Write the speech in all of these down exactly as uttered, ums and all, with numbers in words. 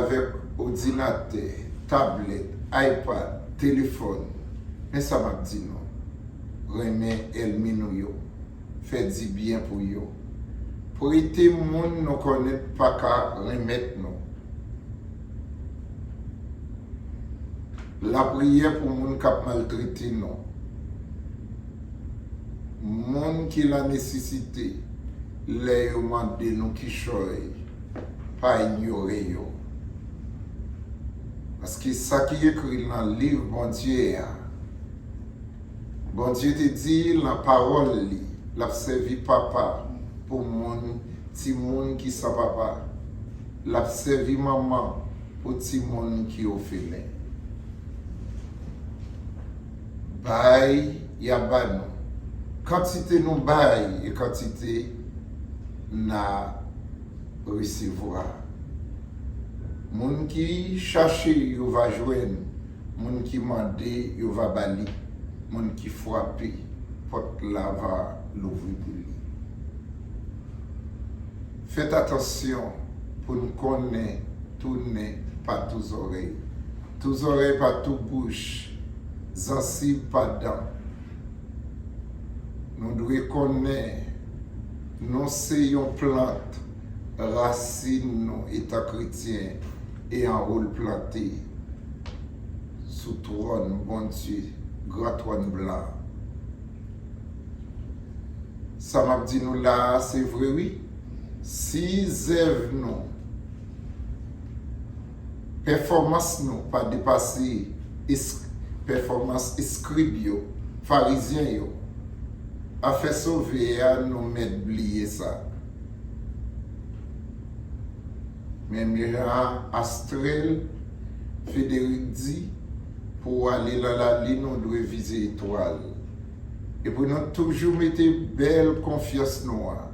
avèk òdinatè, tablèt, iPad, telefòn. Men sa m ap di nou, renmen ènmi nou yo, fè dibyen pou yo, prete moun nou kònèt pa ka renmèt nou. Lapriyè pou moun k ap maltrete nou. Moun ki nan nesesite, lè yo mande nou kichòy, pa inyore yo. Paske sa ki ekri nan liv Bondye a, Bondye te di nan pawòl li, l ap sèvi papa pou moun, timoun ki san papa. L ap sèvi manman pou timoun ki òfelen. Bay, y ap ba nou. Kantite nou bay e kantite n a resevwa. Moun ki chache, yo va jwenn. Moun ki mande, yo va ba li. Moun ki frape, pòt la va louvri pou li. Fèt atansyon pou n konnen tou nen pa tou zòrèy, tou zòrèy pa tou bouch, zansib pa dan. Nou dwe konnen nou se yon plant, rasin nou etan kretyen e anwo l plante sou twòn Bondye, gran twòn blan. Sa m ap di nou la a, se vre wi. Si zèv nou, pèfòmans nou pa depase es-, pèfòmans eskrib yo, farizyen yo, afè sove a, nou mèt bliye sa. Menm jan Astrèl Federik di, pou w ale nan lalin, ou dwe vize etwal. E pou nou toujou mete bèl konfyans nou an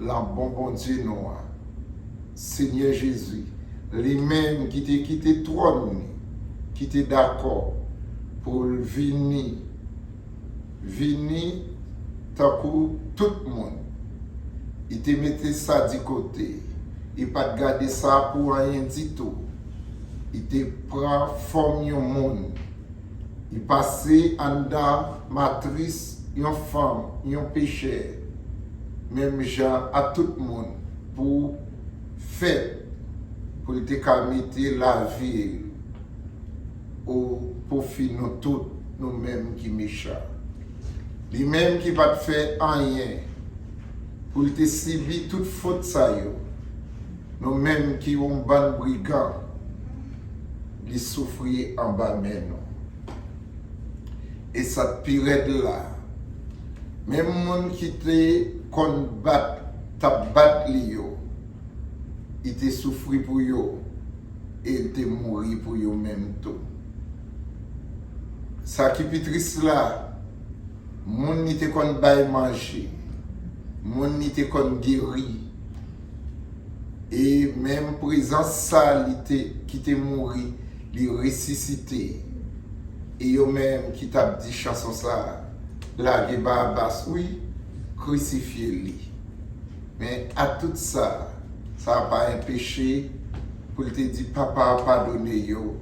lan bon Bondye nou an, Senyè Jezi, li menm ki te kite twòn li, ki te dakò pou l vini, vini tankou tout moun. Li te mete sa di kote. Li pa t gade sa pou anyen ditou. Li te pran fòm yon moun. Li pase anndan matris yon fanm, yon pechè, menm jan a tout moun, pou fèt, pou l te ka mete lavi l o pwofi nou tout, nou menm ki mechan. Li menm ki pa t fè anyen pou l te sibi tout fot sa yo. Nou menm ki yon bann brigan, li soufri anba men nou. E sa k pi rèd la, menm moun ki te konn bat, t ap bat li yo, li te soufri pou yo, e li te mouri pou yo menm tou. Sa ki pi tris la, moun li te konn bay manje, moun li te konn geri, e menm prezans sa li te, ki te mouri, li resisite. E yo menm ki t ap di chanson sa a, lage Barabas wi, krisifye li. Men a tout sa, sa pa enpeche pou l te di, Papa, padone yo,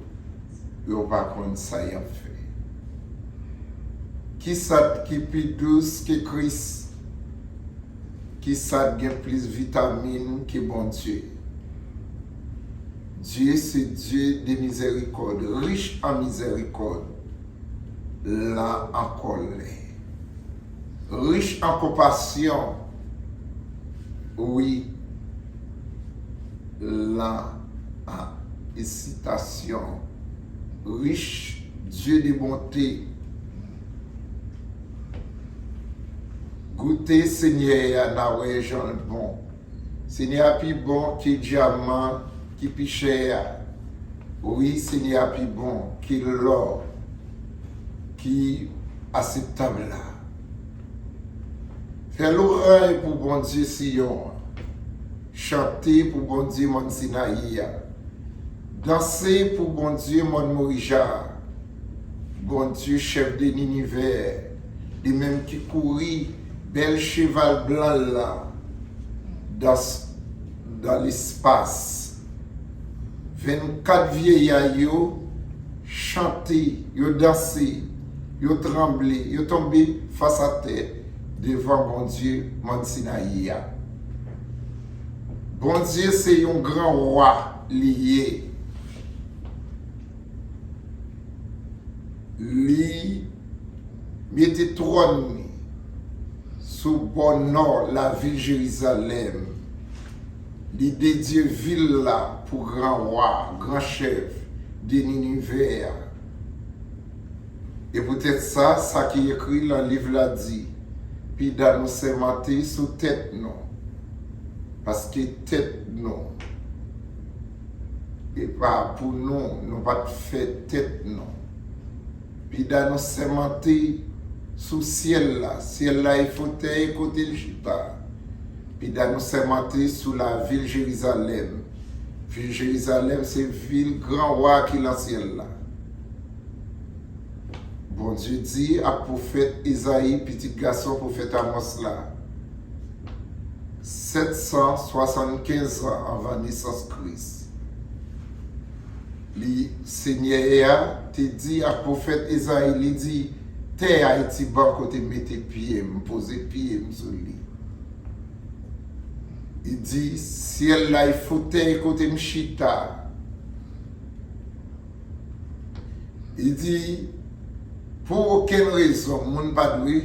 yo pa konn sa y ap fè. Ki sa ki pi dous ke Kris? Ki sa gen plis vitamin ke Bondye? Dieu, c'est Dieu de miséricorde, rich an mizèrikòd, lan an kòlè, rich an konpasyon, wi, lan an eksitasyon, rich, Dieu de bonté. Goute Senyè a, n a wè jan l bon. Senyè a pi bon ke dyaman ki pi chè a. Wi, Senyè a pi bon ke lò ki aseptab la. Fè loraj pou Bondye Siyon an. Chante pou Bondye mòn Sinayi a. Danse pou Bondye mòn Morija a. Bondye, chèf de linivè, li menm ki kouri bèl cheval blan l lan dans, dans l'espace. Vennkat vyeyay yo chante, yo danse, yo tranble, yo tonbe fas atè devan Bondye Mòn Sinayi a. Bondye se yon gran wa li ye. Li mete twòn li sou bò nò lavil Jerizalèm. Li dedye vil la pou gran wa, gran chèf de linivè a. E poutèt sa, sa ki ekri nan liv la di, pida nou sèmante sou tèt nou, paske tèt nou, e pa pou nou, nou pa t fè tèt nou. Pida nou sèmante sou syèl la. Syèl la e fotèy kote l chita. Pida nou sèmante sou lavil Jerizalèm. Vil Jerizalèm se vil gran wa ki nan syèl la. Bondye di ak pwofèt Ezayi, pitit gason pwofèt Amòs la, sèt san swasannkenz an anvan nesans Kris. Li, Senyè a te di ak pwofèt Ezayi, li di, tè a e ti ban kote m mete pye m, poze pye m sou li. Li di, syèl la e fotèy kote m chita. Li di, pou okenn rezon, moun pa dwe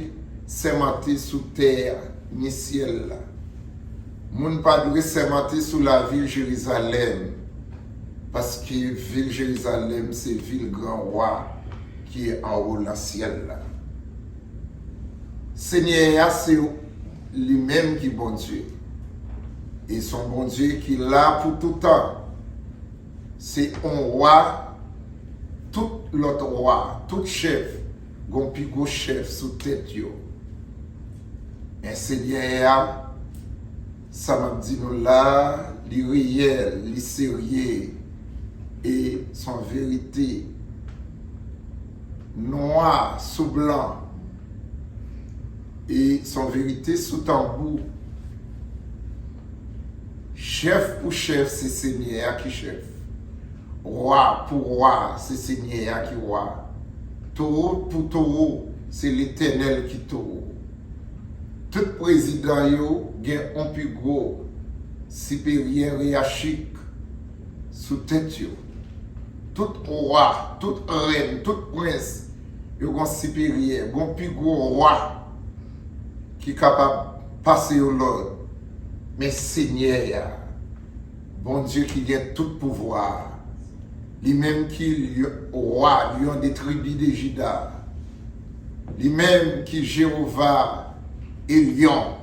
sèmante sou tè a, ni syèl la. Moun pa dwe sèmante sou lavil Jerizalèm, paske vil Jerizalèm se vil gran wa ki anwo nan syèl la. Senyè a se li menm ki Bondye. E se yon Bondye ki la pou toutan. Se yon wa, tout lòt wa, tout chèf, gon pi gwo chèf sou tèt yo. Men Senyè a, sa m ap di nou la, li reyèl, li serye, e se yon verite nwa sou blan, e se yon verite sou tanbou. Chèf pou chèf, se Senyè a ki chèf. Wa pou wa, se Senyè a ki wa. Towo pou towo, se Letènèl ki towo. Tout prezidan yo gen yon pi gwo siperyè reyachik sou tèt yo. Tout wa, tout rèn, tout prens, yo gon siperyè, gon pi gwo wa ki kapab pase yo lòd. Men Senyè a, Bondye ki gen tout pouvwa a, li menm ki lyon, wa, lyon de tribi de Jida, li menm ki Jewova Elyon.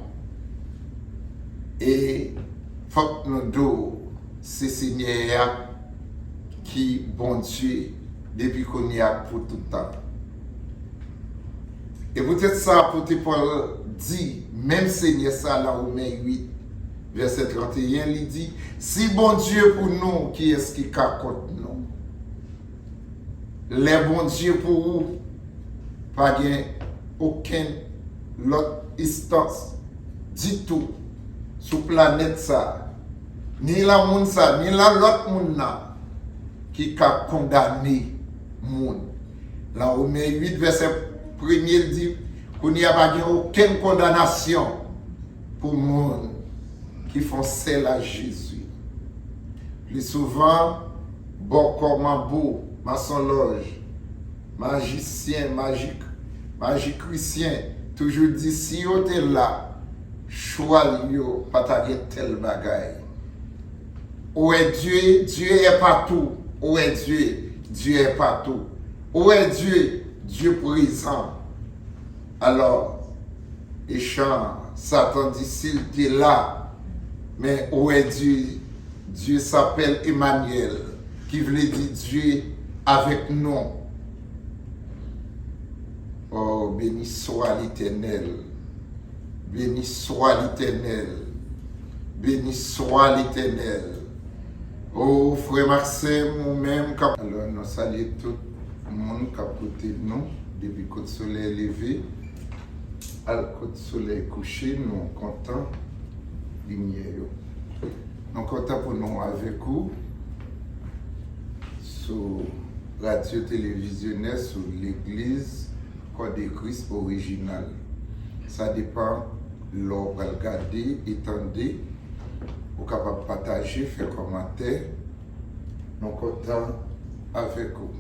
E fòk nou di w, se Senyè a ki Bondye depi kounye a pou tout tan. E poutèt sa, apot Pòl di, menm Senyè sa, nan Women uit, vèsè trannteyen, li di, si Bondye pou nou, kiyès ki ka kont nou? Lè Bondye pou ou, pa gen okenn lòt enstans ditou sou planèt sa, ni lan moun sa, ni lan lòt moun nan, ki ka kondane moun. Lan Women uit, vèsè premye, l di, kounye a pa gen okenn kondanasyon pou moun ki fè yon sèl a Jezi. Pli souvan, bòkò, manbo, masonlòj, majisyen, maji, majikrisyen toujou di si yo te la, chwal yo pa ta gen tèl bagay. Où est Dieu? Dieu est partout. Où est Dieu? Dieu est partout. Où est Dieu? Dieu présent. Alò, echan, Satan di si l te la, men où est Dieu? Dieu s'appelle Emmanuel, ki vle di Dye avèk nou. Oh, béni soit l'Éternel. Béni soit l'Éternel. Béni soit l'Éternel. Oh, frè m ak sè m, ou menm k ap... Alò, nou salye tout moun k ap koute nou depi kot solèy leve al kot solèy kouche, nou kontan limyè yo. Nou kontan pou nou avèk ou. Sou radyo televizyonè, sou Legliz Kò de Kris Orijinal. Sa depann lè w pral gade e tande. Ou kapab pataje, fè kòmantè. Nou kontan avèk ou.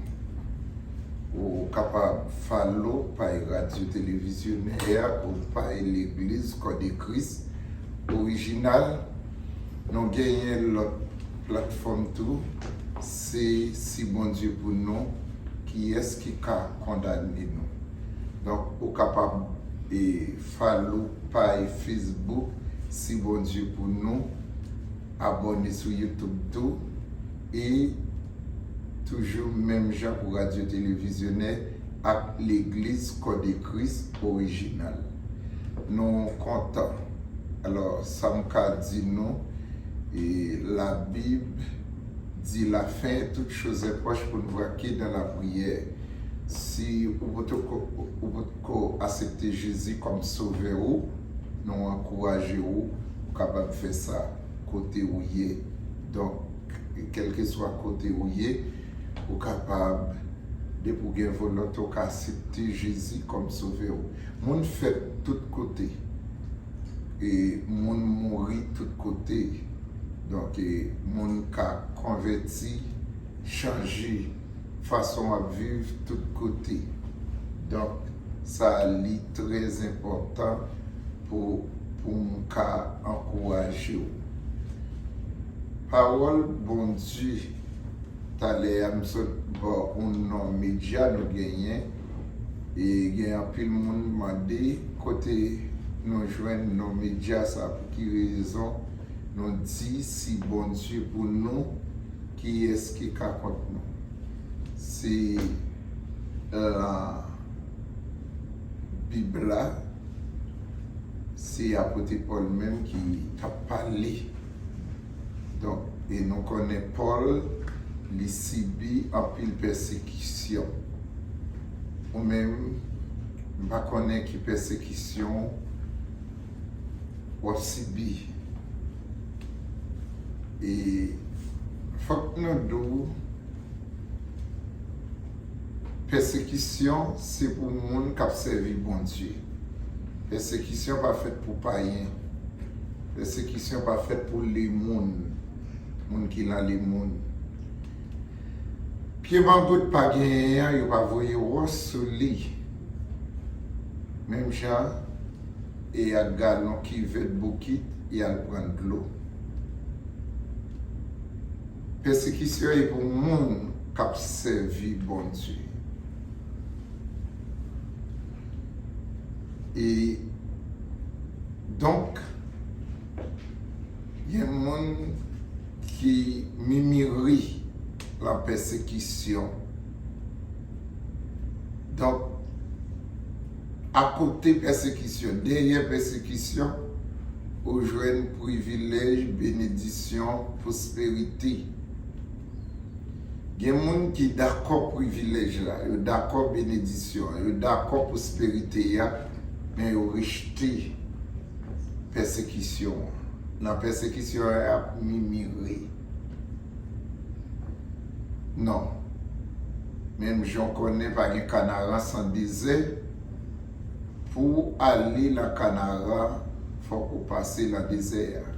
Ou kapab follow paj radyo televizyonè a ou paj Legliz Kò de Kris Orijinal. Nou genyen lòt platfòm tou, se Si Bondye Pou Nou, Kiyès Ki Ka Kondane Nou? Donk, ou kapab e, follow paj Facebook Si Bondye Pou Nou, abòne sou YouTube tou, e toujou menm jan pou radyo televizyonè ak Legliz Kò de Kris Orijinal. Nou kontan. Alò, sa m ka di nou, e, Labib di la fin, toutes choses est proche, pou n brake nan lapriyè. Si ou potko, ou potko aksepte Jezi kòm sovè ou, nou ankouraje ou, ou kapab fè sa kote ou ye. Donk, kèlkeswa kote ou ye, ou kapab, depi w gen volonte, ou ka aksepte Jezi kòm sovè ou. Moun fèt tout kote. E moun mouri tout kote. Donk, e moun ka konvèti, chanje fason w ap viv tout kote. Donk, sa li trè enpòtan pou, pou m ka ankouraje w. Pawòl Bondye, talè a m sot ba w yon non medya nou genyen, e gen anpil moun mande kote nou jwenn non medya sa, pou ki rezon nou di Si Bondye Pou Nou, kiyès ki ka kont nou? Se nan Bib la, se apot Pòl menm ki t ap pale. Donk, e nou konnen Pòl, li sibi anpil pèsekisyon. Ou menm, m pa konnen ki pèsekisyon w ap sibi. E fòk nou di w, pèsekisyon se pou moun k ap sèvi Bondye. Pèsekisyon pa fèt pou payen. Pèsekisyon pa fèt pou lemonn, moun ki nan lemonn. Pye mango t pa genyen an, yo pa voye wòch sou li. Menm jan, e ak galon kivèt bokit, e al pran dlo. Pèsekisyon e pou moun k ap sèvi Bondye. E donk, gen moun ki mimiri lan pèsekisyon. Donk, akote pèsekisyon, dèyè pèsekisyon, ou jwenn privilèj, benedisyon, pwosperite. Gen moun ki dakò privilèj la, yo dakò benedisyon an, yo dakò pwosperite a, men yo rejte pèsekisyon an. Nan pèsekisyon an, y ap mimire. Non. Menm jan w konnen pa gen kanaran san dezè, pou w ale nan kanaran, fòk ou pase nan dezè a.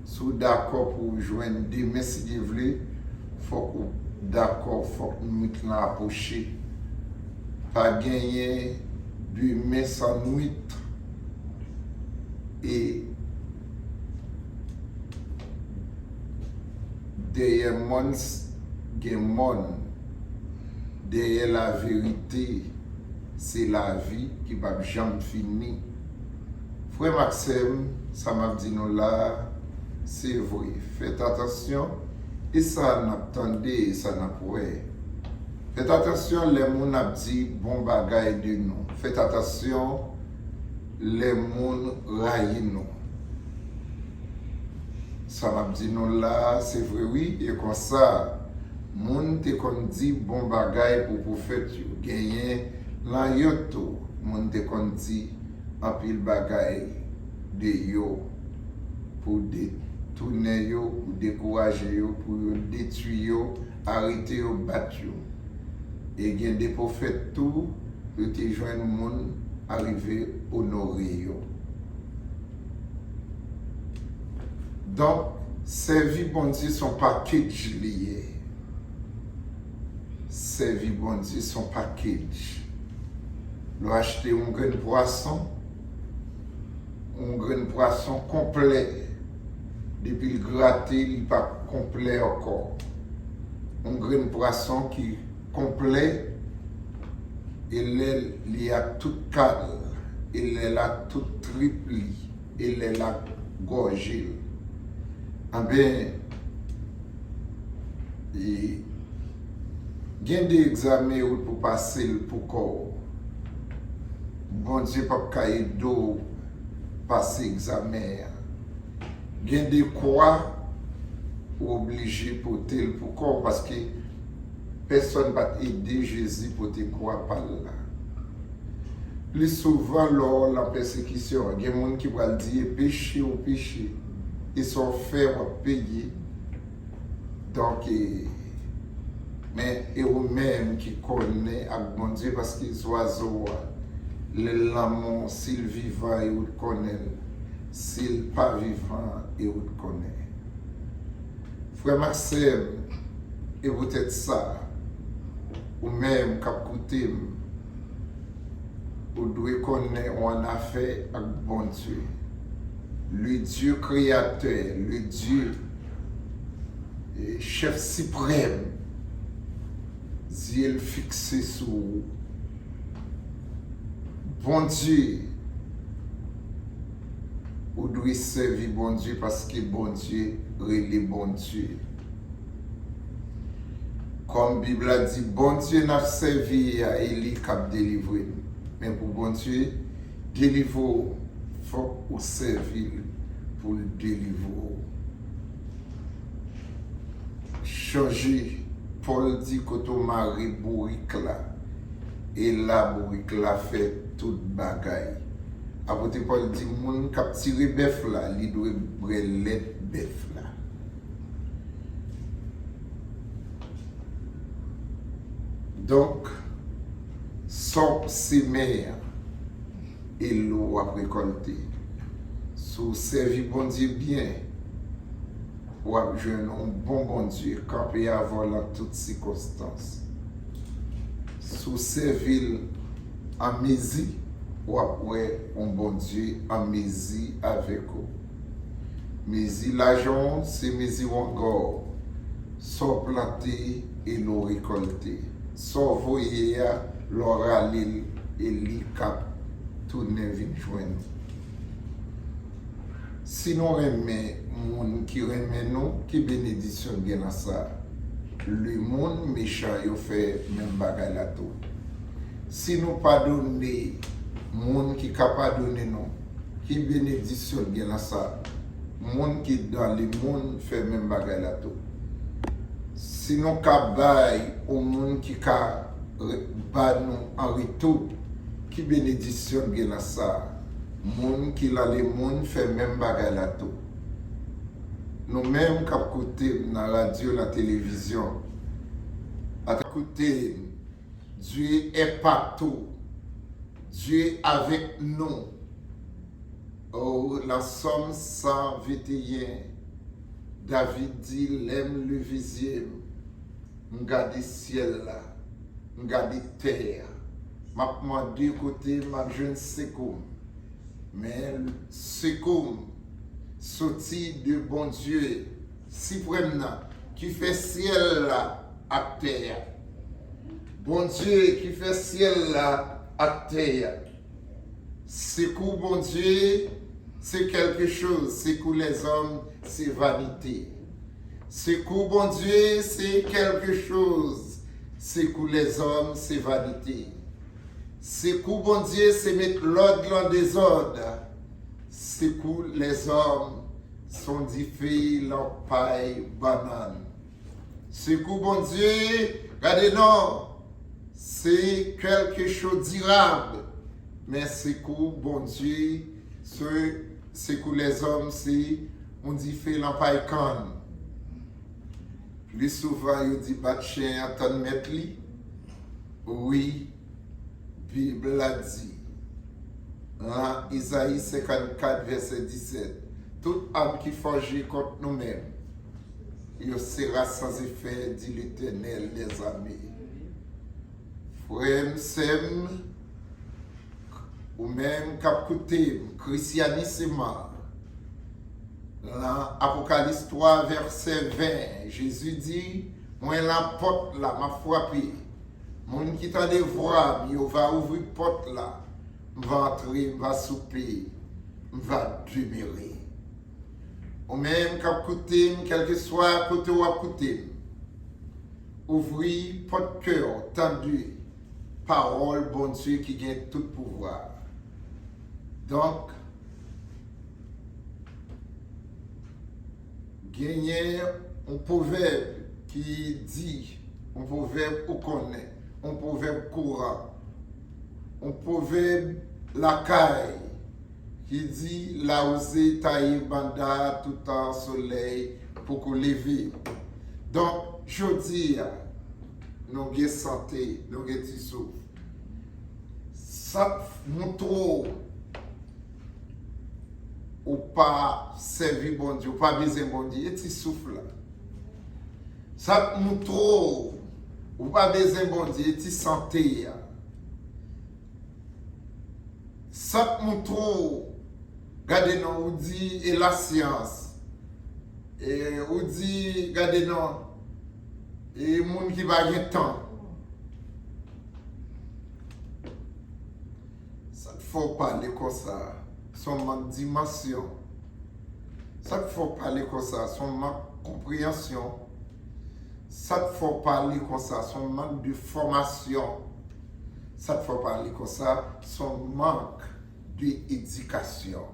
Si w dakò pou w jwenn demen, si Dye vle, fòk ou dakò, fòk nwit lan apwoche. Pa genyen demen san nwit. E dèyè mòn, gen mòn. Dèyè laverite, se lavi ki p ap janm fini. Frè m ak sè m, sa m ap di nou la a, se vre. Fèt atansyon e sa n ap tande, e sa n ap wè. Fèt atansyon lè moun ap di bon bagay de nou. Fèt atansyon lè moun rayi nou. Sa m ap di nou la a, se vre wi, e konsa, moun te konn di bon bagay pou pwofèt yo. Genyen nan yo tou, moun te konn di anpil bagay de yo, pou detounen yo, pou dekouraje yo, pou yo detwi yo, arete yo, bat yo. E gen de pwofèt tou, yo te jwenn moun arive onore yo. Donk, sèvi Bondye se yon package li ye. Sèvi Bondye se yon package. Lè w achte yon grenn pwason, yon grenn pwason konplè, depi l grate, li pa konplè ankò. Yon grenn pwason ki konplè, e lè li ak tout kal, e lè l ak tout trip li, e lè l ak gòje l. Anben, e gen de egzamen ou pou pase l pou kò w. Bondye p ap ka ede w pase egzamen an. Gen de kwa ou oblije pote l pou kò w, paske pèsonn pa t ede Jezi pote kwa pa l la. Pli souvan, lè w nan pèsekisyon, gen moun ki pral di, e peche ou peche, e sa w fè, w ap peye. Donk, e, men, e ou menm ki konnen ak Bondye, paske zwazo a, lè l nan men w, si l vivan, e ou t konnen l. Si l pa vivan, e ou t konnen. Frè m ak sè m, e poutèt sa, ou menm k ap koute m, ou dwe konnen ou annafè ak Bondye. Le Dieu créateur, le Dieu, e, chèf siprèm, zye l fikse sou ou. Bondye, ou dwe sèvi Bondye paske Bondye rele Bondye. Kòm Bib la di, Bondye n ap sèvi a, e li k ap delivre n. Men pou Bondye delivre w, fòk ou sèvi l pou l delivre w. Chonje, Pòl di, kote w mare bourik la, e la bourik la fè tout bagay. Apot Pòl di, moun k ap tire bèf la, li dwe bwè lèt bèf la. Donk, sa w semen an, e l ou w ap rekòlte. Si w sèvi Bondye byen, w ap jwenn yon bon Bondye kanpe avè w nan tout sikonstans. Si w sèvi l an mezi, w ap wè yon Bondye an mezi avèk ou. Mezi lajan w se mezi wonga w. Sa w plante e l ou rekòlte. Sa w voye a, lè w rale l, e li k ap tounen vin jwenn ou. Si nou renmen moun ki renmen nou, ki benedisyon gen nan sa? Lemonn, mechan yo fè menm bagay la tou. Si nou padone moun ki ka padone nou, ki benedisyon gen nan sa? Moun ki dan lemonn fè menm bagay la tou. Si nou ka bay yon moun ki ka re- ba nou an retou, ki benedisyon gen nan sa? Moun ki nan lemonn fè menm bagay la tou. Nou menm k ap koute m nan radyo, nan televizyon, ata koute m, Dieu est partout. Dieu avec nous. Oh, nan Sòm san venteyen, David di, lè m leve zye m, m gade syèl la, m gade tè a. M ap mande kote m ap jwenn sekou m. Men sekou m soti de Bondye siprèm nan, ki fè syèl la ak tè a. Bondye ki fè syèl la ak tè a. Sekou Bondye, se kèlke choz, sekou lèzòm, se vanite. Sekou Bondye, se kèlke choz, sekou lèzòm, se vanite. Sekou Bondye, se met lòd lan dezòd. Sekou lèzòm, se yon dife lan pay bannann. Sekou Bondye, gade non, se kèlke choz dirab, men sekou Bondye, se, sekou lèzòm, se yon dife lan pay kann. Pli souvan yo di bat chen an tann mèt li. Wi, Bib la di, lan Izayi senkannkat, vèsè disèt, tout arme ki forje kont nou menm, yo sera sans effet, dit l'Éternel des armées. Frè m, sè m, ou menm k ap koute m, Christianissima, lan Apocalypse twa, vèsè ven, Jezi di, mwen lan pòt la, m ap frape. Moun ki tande vwa m, yo va ouvri pòt la. M va antre, m va soupe, m va demere. Ou menm k ap koute m, kèlkeswa kote w ap koute m, ouvri pòt kè w, tande pawòl Bondye ki gen tout pouvwa. Donk, genyen yon pwovèb ki di, yon pwovèb ou konnen, yon pwovèb kouran, yon pwovèb lakay ki di, lawouze taye banda toutan solèy poko leve. Donk, jodi a, nou gen sante, nou gen ti souf. Sa k montre w ou pa sèvi Bondye, ou pa bezwen Bondye, e ti souf la. Sa k montre w ou pa bezwen Bondye, e ti sante a. Sa k montre w, gade non, ou di, e lasyans. E ou di, gade non, e moun ki pa gen tan. Sa k fè w pale konsa, se yon mank dimansyon. Sa k fè w pale konsa, se yon mank konpreyansyon. Sa k fè w pale konsa, se yon mank de fòmasyon. Sa k fè w pale konsa, se yon mank de edikasyon.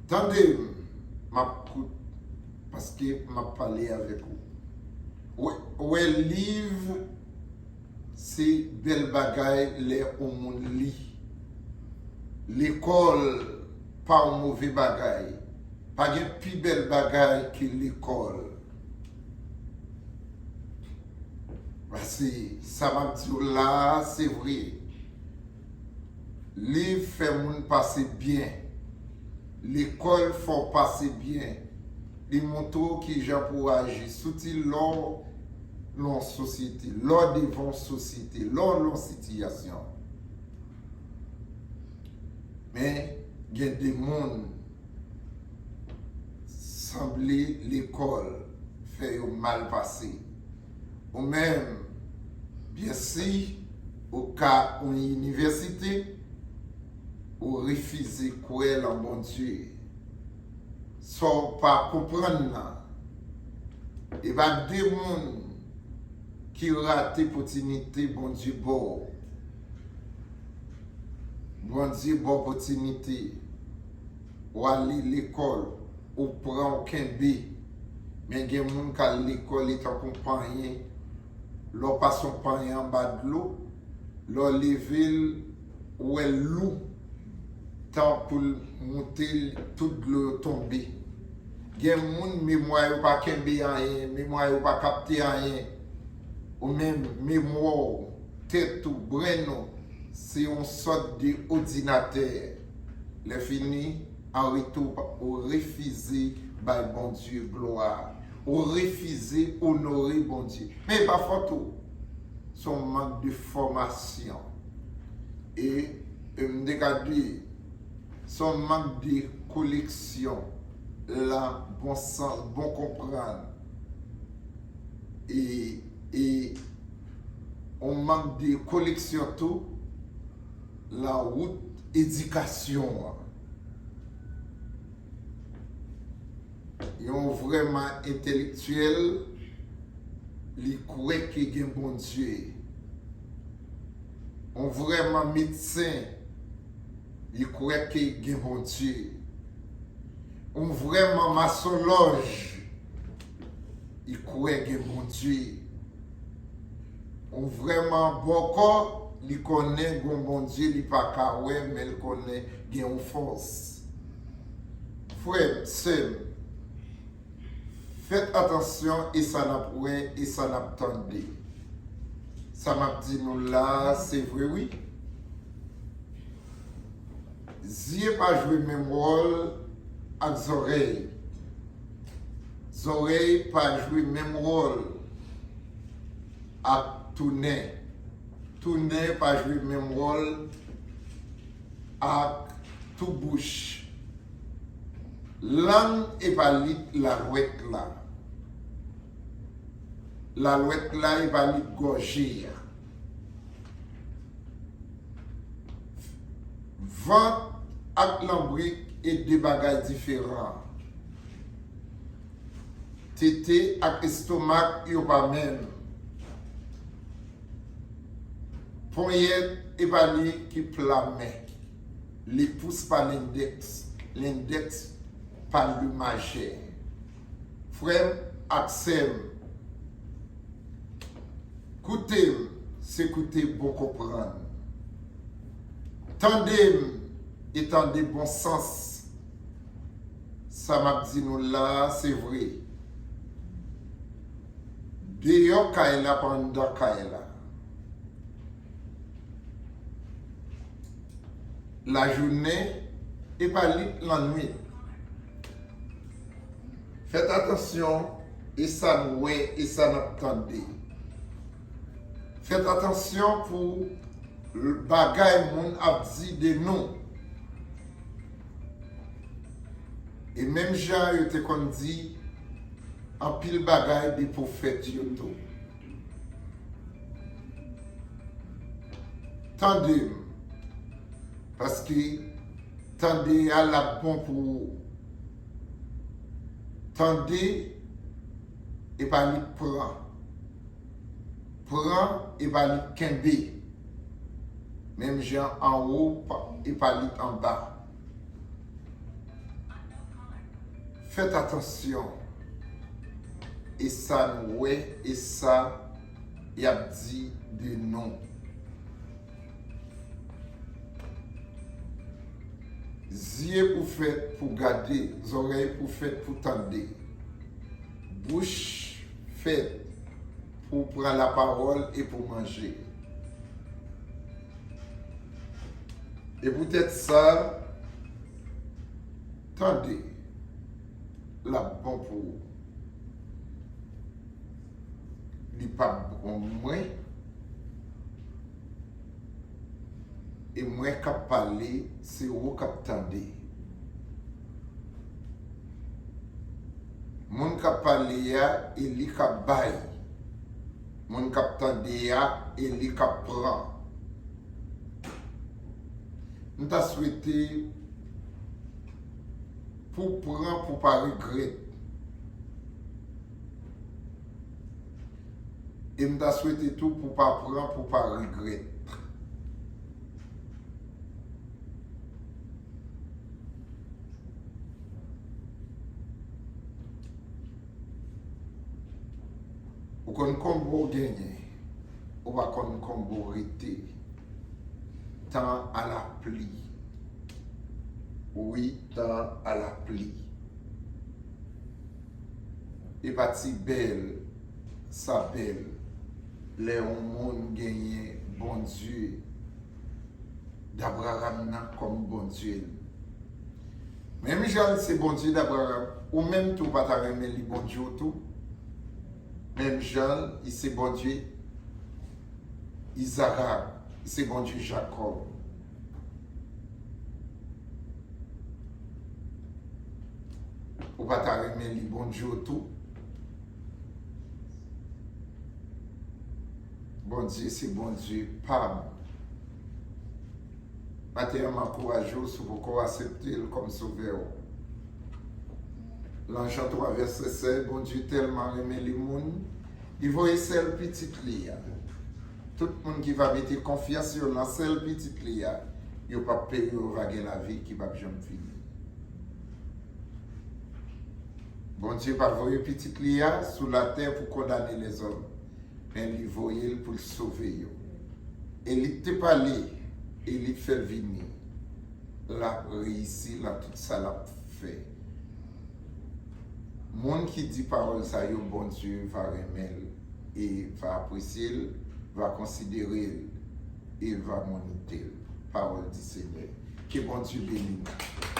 Tande m, m ap kout, paske m ap pale avèk ou. Ou wè, ou wè, liv se bèl bagay lè yon moun li. Lekòl pa yon move bagay. Pa gen pi bèl bagay ke lekòl. Paske sa m ap di w la a, se vre. Liv fè moun pase byen. Lekòl fè w pase byen. Li montre w kijan pou w aji. Sitou lè w lan yon sosyete, lè w devan yon sosyete, lè w lan yon sitiyasyon. Men, gen de moun, sanble lekòl fè yo mal pase. Ou menm, byensi, ou ka yon inivèsite, ou refize kwè lan Bondye. Sa w pa konprann nan, e pa de moun ki rate opòtinite Bondye ba w. Bondye ba w opòtinite. Ou ale lekòl, ou pran, ou kenbe. Men gen moun k al lekòl, li tankou yon panyen. Lè w pase yon panyen anba dlo, lè w leve l, ou wè l lou. Tan pou l moute, tout dlo yo tonbe. Gen moun, memwa yo pa kenbe anyen, memwa yo pa kapte anyen. Ou menm, memwa w, tèt ou, brenn ou, se yon sòt de òdinatè. Lè fini, an retou, ou refize bay Bondye glwa. Ou refize onore Bondye. Men e pa fòt ou. Se yon mank de fòmasyon. E, e m te ka di, se yon mank de koleksyon lan bon sans, bon konprann. E, e yon mank de koleksyon tou lan wout edikasyon an. Yon vrèman entelektyèl, li kwè ke gen Bondye. Yon vrèman medsen, li kwè ke gen Bondye. Yon vrèman masonlòj, li kwè gen Bondye. Yon vrèman bòkò, li konnen gen yon Bondye, li pa ka wè, men li konnen gen yon fòs. Frè m, sè m, Fèt atansyon e sa n ap wè e sa n ap tande. Sa m ap di nou la a, se vre wi. Zye pa jwe menm wòl ak zòrèy. Zòrèy pa jwe menm wòl ak tou nen. Tou nen pa jwe menm wòl ak tou bouch. Lang e pa li k lalwèt la. Lalwèt la e pa li k gòje a. Vant ak lanbrik e de bagay diferan. Tete ak estomak yo pa menm. Ponyèt e pa li ki pla men. Li pous pa lendèks, lendèks pa li majè. Frè m ak sè m, koute m, se koute bon konprann. Tande m e tande bon sans. Sa m ap di nou la a, se vre. Deyò kay la pa anndan kay la. Lajounen e pa li k lannwit. Fèt atansyon e sa n wè e sa n ap tande. Fèt atansyon pou bagay moun ap di de nou. E menm jan yo te konn di anpil bagay de pwofèt yo tou. Tande m, paske tande a l ap bon pou ou. Tande e pa li k pran. Pran e pa li k kenbe. Menm jan anwo pa- e pa li k anba. Fèt atansyon e sa n wè e sa y ap di de nou. Zye pou fèt pou gade, zòrèy pou fèt pou tande, bouch fèt pou pran lapawòl e pou manje. E poutèt sa, tande, l ap bon pou ou. Li p ap bon mwen, e mwen k ap pale, se ou k ap tande. Moun k ap pale a, e li k ap bay. Moun k ap tande a, e li k ap pran. M ta swete pou pran pou pa regrèt. E m ta swete tou pou pa pran pou pa regrèt. Ou konn konbo w genyen, ou pa konn konbo w rete. Tan a la pli. Wi, tan a la pli. E pa ti bèl, sa bèl, lè yon moun genyen Bondye Dabraram nan kòm Bondye l. Menm jan l se Bondye Dabraram, ou menm tou pa ta renmen li Bondye w tou? Menm jan l se Bondye Izarak, li se Bondye Jakòb. Ou pa ta renmen li Bondye w tou? Bondye se Bondye pa m. Maten an, m ankouraje w, si w poko aksepte l kòm Sovè w. Lan Jan twa vèsè sèz, Bondye tèlman renmen lemonn, li voye sèl Pitit li a. Tout moun ki va mete konfyans yo lan sèl Pitit li a, yo p ap peri, yo va gen lavi ki p ap janm fini. Bondye pa voye Pitit li a sou latè pou kondane lèzòm, men li voye l pou l sove yo. E li t te pale, e li t fè l vini. L ap reyisi lan tout sa l ap fè. Moun ki di pawòl sa yo, Bondye va renmen l e va apresye l, va konsidere l e va monite l. Pawòl di Senyè. Ke Bondye beni nou.